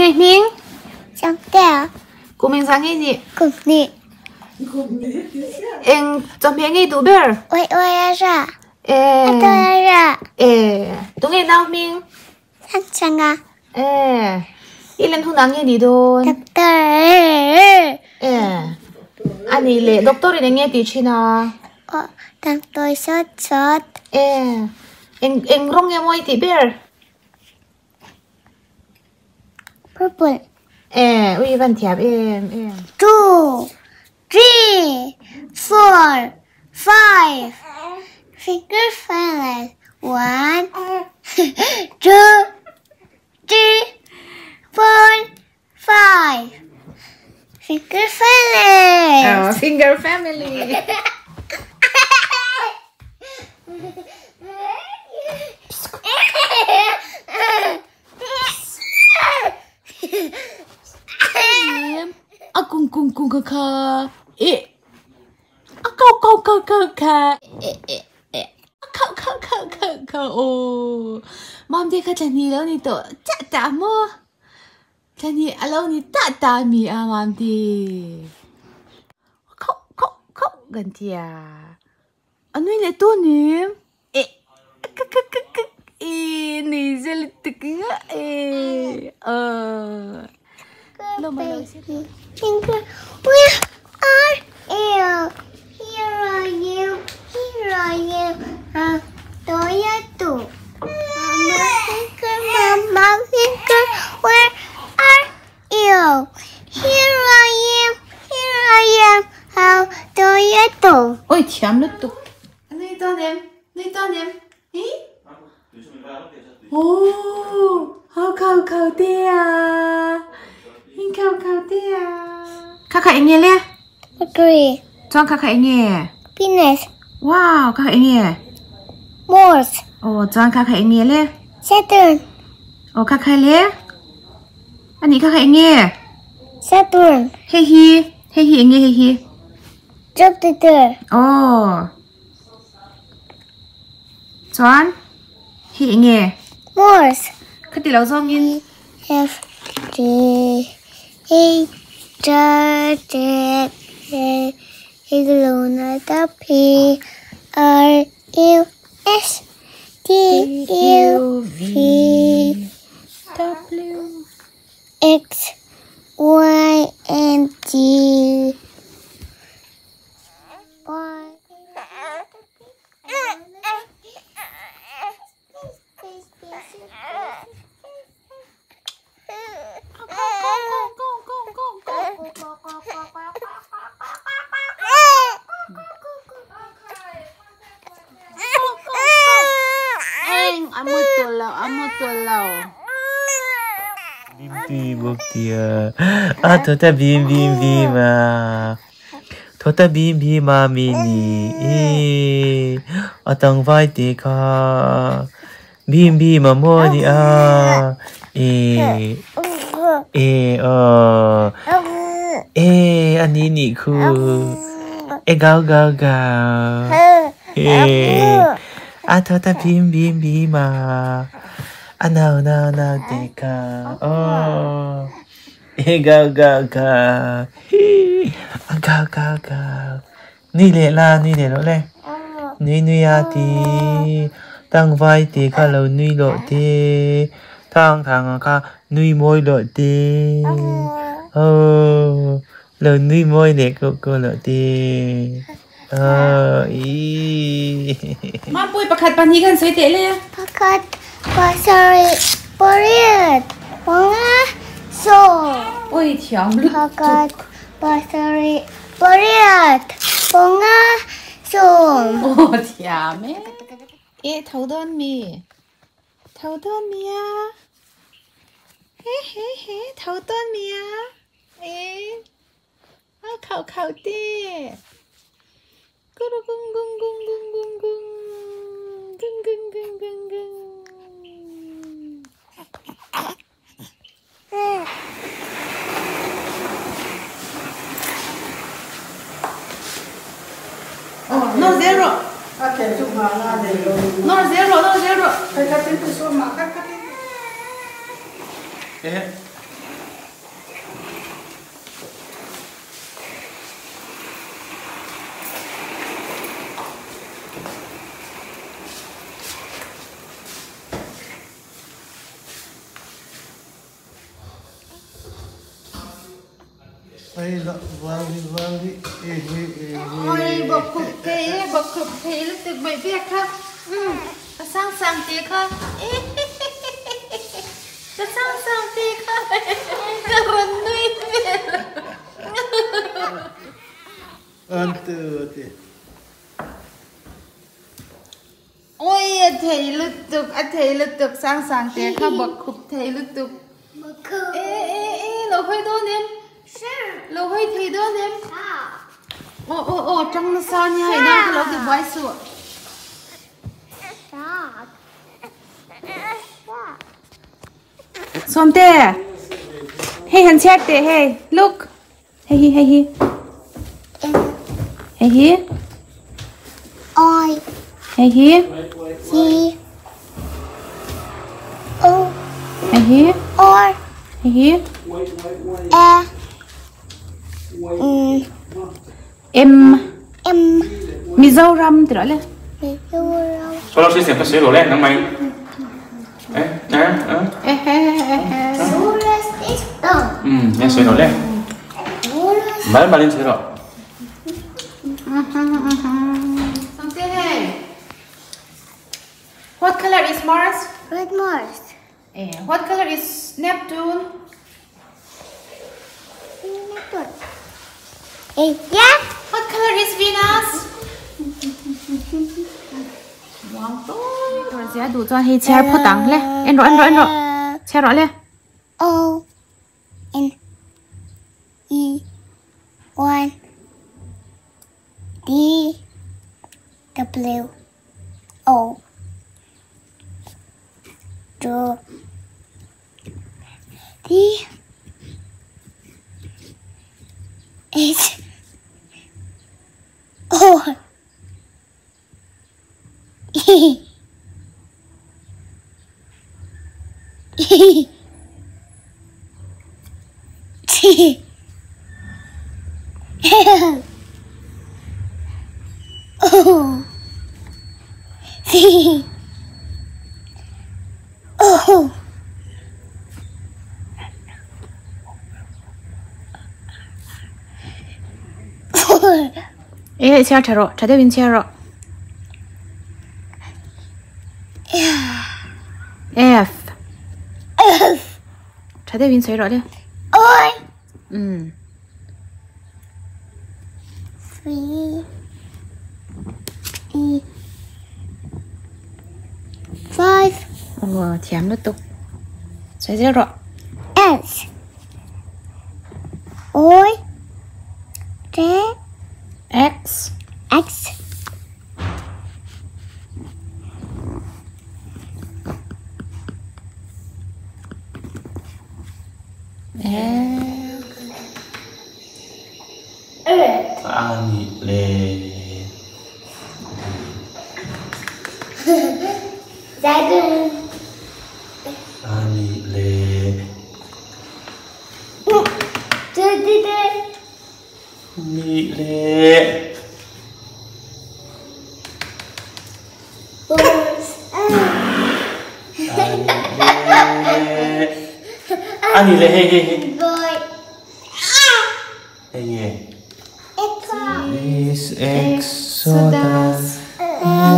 Tunge hming? Sangtea. Kum engzah nge nih? Kum hnih. Eng chawhmeh nge i duh ber? Ui ui a ra. E. A tawi a ra. E. Tunge nau hming? Sangsanga. E. I len hunah nge nih dawn? Doctor. E. A nih leh doctor in eng nge tih thin a? Aw, damdawi sawt sawt. E. Eng eng rawng nge maw i tih ber? Purple. E, ui van thiam em em. 2, 3, 4, 5. Finger family. 1, 2, 3, 4, 5. Finger family. Oh, finger family. A kung kung kung kha kha e a kau kau kau kau kha e e e a kau kau kau kau kha aw Mamte kha thla hnih lo ni tawh chiah tah maw thla hnih a lo ni tah tah mi a Mamte khauh khauh khauh kan ti a a nui leh tawh ni e ka ka ka ka e nui zel lutuk nga e aw Where are you? Here I am, here I am. How do you do? Mama finger, mama finger, where are you? Here I am, here I am. How do you do? Oi thiam lutuk. Nui dawn em? Nui dawn em? Hi? Oh, hau khau khau te a. In khau khau te a. Kha kha eng nge le? Mercury. Chuan kha kha eng nge? Venus. Wow, kha kha eng nge? Mars. Oh, chuan kha kha eng nge le? Saturn. Oh, kha kha le? Ani kha kha eng nge? Saturn. Hei hi, hei hi eng nge hei hi? Jupiter. Oh. Chuan hi eng nge? Mars. Khati lo zawngin. F G H I J K L M N O P R U S T U V W X Y and Z. Bim bim tia a tho ta bim bim bim a tho ta bim bim a mi ni e a tang vai te kha bim bim a mo ni a e e o e a ni ni khu e gao gao gao e a tho ta bim bim bim a a nau nau nau te kha o e gao gao gao a gao gao gao nui leh la nui leh loh le nui nui a ti tang vai te kha lo nui loh te thang thang a kha nui mawi loh te oh lo nui mawi leh koh koh loh te oh ih. Mampui pakhat pahnih khan sawi teh le. Pakhat pasarih pariat panga sawm. Oi thiam lutuk. Pakhat pasarih pariat panga sawm. Aw thiam e. E tho dawn mi. Tho dawn mi a. He he he tho dawn mi a. E. A khauh khauh te. Kuru gung gung gung gung gung gung. Gung gung gung gung gung. Nawr zel rawh. Nawr zel rawh, nawr zel rawh. Oi bawkkhup thei e bawkkhup thei lutuk mai biak kha umm ka sang sang te kha ka sang sang te kha ka rawn nui vel Oi a thei lutuk a thei lutuk sang sang te kha bawkkhup thei lutuk e e e lo hawi dawn em lo hawi thei dawn em aw aw aw tang nasa nia hei nang kha lo ti buai suh. Sawmte hei han chhiar teh hei look. Hei hi hei hi hei hi Oi hei hi C O hei hi R hei hi E M M M Mizoram ti rawh le Mizoram Solo si siapa sih lo le nang mai. Eh, eh, eh. Eh eh eh. Solar system Ừ, nghe soi rồi le. Mal malin soi rồi. Something hey. What color is Mars? Red Mars Eh, what color is Neptune? Neptune Eh, yeah What color is Venus? Zia duh chuan hei chhiar phawt ang le en rawh en rawh en rawh chhiar rawh le O N E 1 D W O 2 D H O E E T L O V O 4 E chhiar tha rawh tha deuhin chhiar rawh F F tha deuhin sawi rawh le Oi um 3 E 5 Aw thiam lutuk sawi zel rawh S Oi J X X Ani le. Seven Ani le. Two Ni le. Four Ani le. Ani le hey hey hey. Boy Hey yeah. It's Is Exodus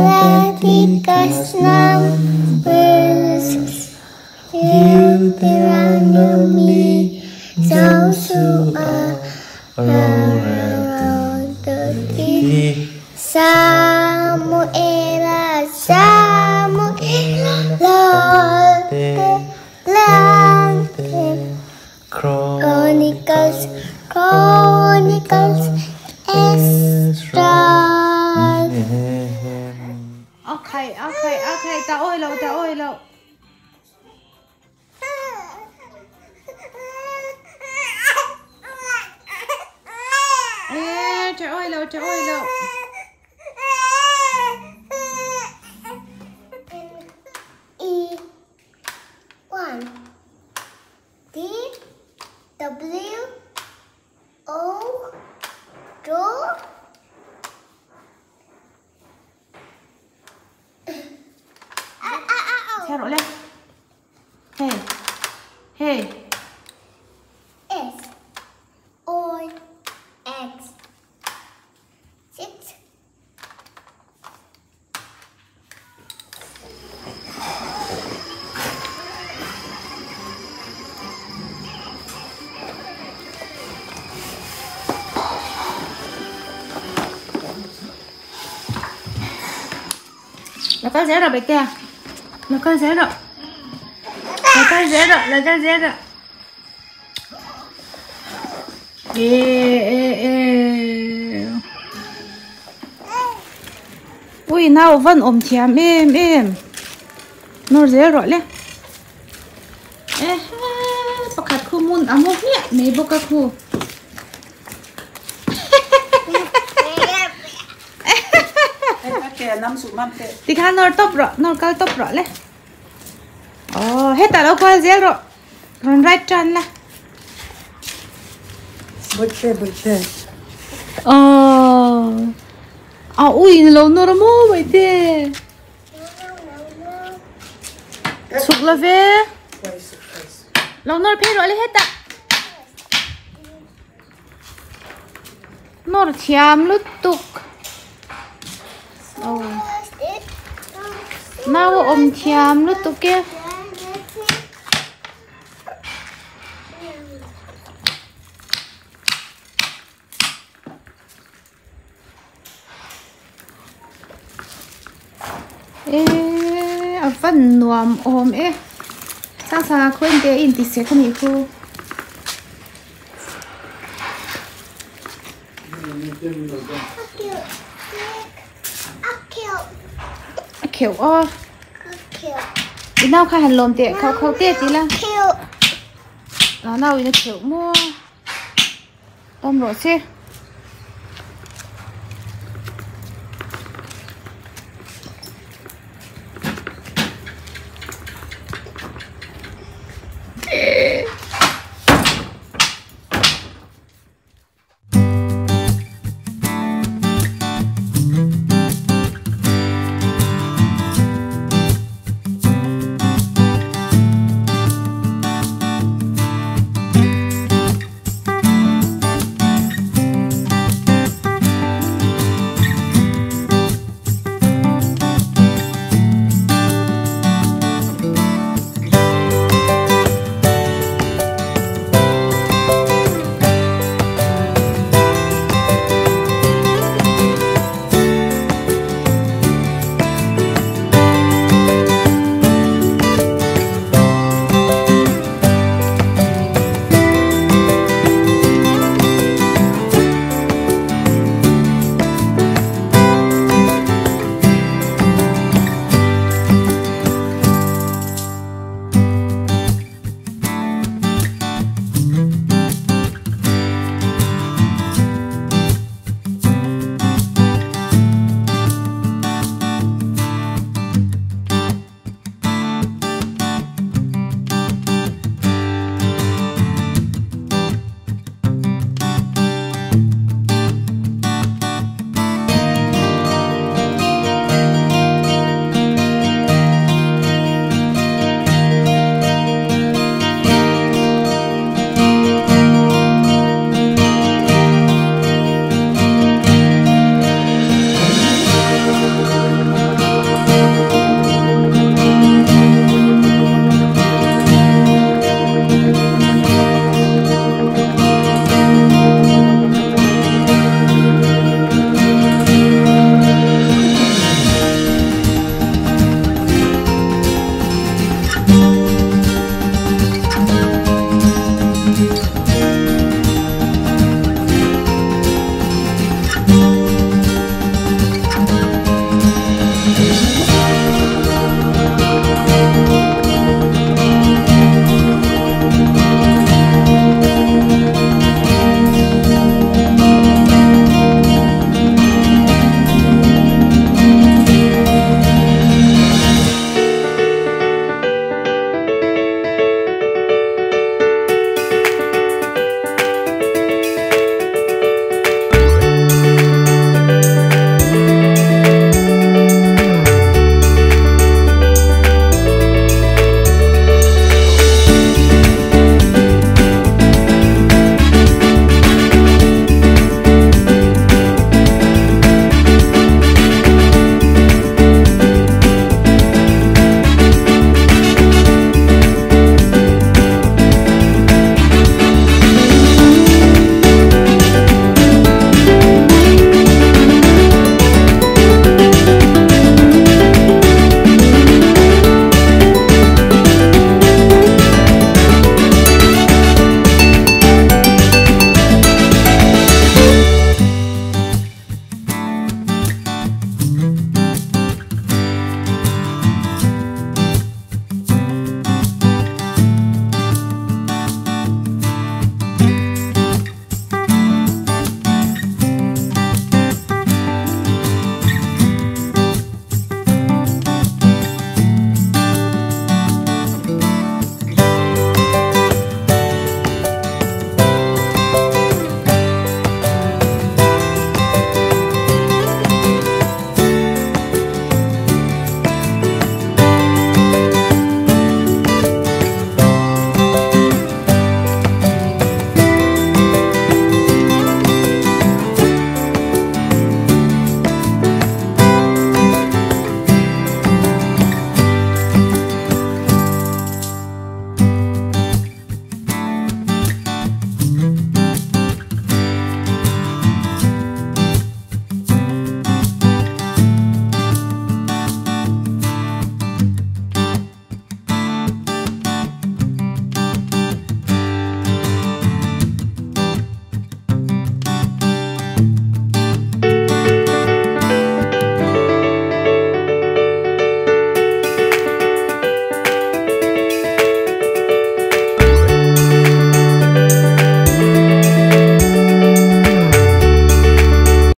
Leviticus Numbers Deuteronomy Joshua Samuela Samuela Lante Chronicles Chronicles Ezra Okay okay okay ta oi lo ta oi lo Eh ta oi lo ta oi lo E 1 D W O 2 Chhiar rawh le Hey hey S O Lo kal zel rawh Bawihtea. Lo kal zel rawh. Lo kal zel rawh, lo kal zel rawh. E e e. Ui nau van awm thiam em em. Nawr zel rawh le. Ehe pakhat khu hmun a mu hmiah mai bawk a khu. Tikhan nawr tawp rawh nawr kal tawp rawh le. Aw hetah lo kual zel rawh. Rawn ride tan la. Bawihte bawihte. Aw a ui in lo nawr maw bawihte. Chhuk lo ve. Lo nawr phei rawh le hetah. Nawr thiam lutuk. Aw. Nau a awm thiam lutuk e. Eee a van nuam awm e sang sanga khawiin te a inti sek a nih chu. A kheuh a i nau kha han lawm teh khauh khauh teh tih la a nau in a kheuh maw. Awm rawh se.